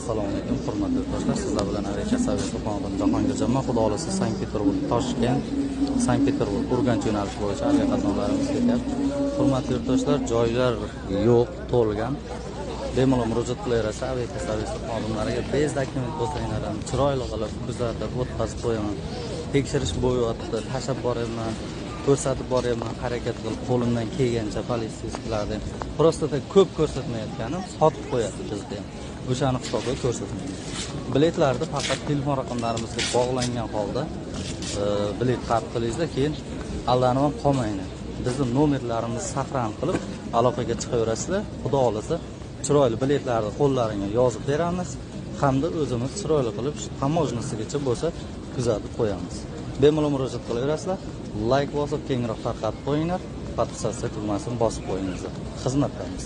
Assalomu alaykum, hurmatli yurtdoshlar. Sizlar bilan aviakassa aviaxonadan Jahongir Jamoa. Xudo xohlasa, Sankt-Peterburg, Toshkent, Sankt-Peterburg, Urganch yo'nalishi bo'yicha aviaqatnovlarimiz ketyapti. Hurmatli yurtdoshlar, joylar yo'q, to'lgan. Bemalol murojaat qilaverasiz aviakassa xodimlariga. Без документ bo'lsanglar ham chiroyli qilib kuzatib, o'tkazib qo'yaman. Tekshirish bo'lyapti, tashlab boryapman, ko'rsatib boryapman, harakat qilib qo'limdan kelgancha полицейский larni. Просто ko'p ko'rsatmayotganim sotib qo'yadi bizni ham. O'shani hisobiga ko'rsatmayman. Biletlarni faqat telefon raqamlarimizga bog'langan holda bilet qabul qilingizlar, keyin aldanib ham qolmanglar. Bizni nomerlarimizni saqlanib qilib aloqaga chiqaverasizlar. Xudo xohlasa, chiroyli biletlarni qo'llaringga yozib beramiz hamda o'zimiz chiroyli qilib таможня sigacha bo'lsa kuzatib qo'yamiz. Bemalol murojaat qilaverasizlar. Layk bosib kengroq tarqatib qo'yinglar, подписаться tugmasini bosib qo'yingizlar. Xizmatdamiz.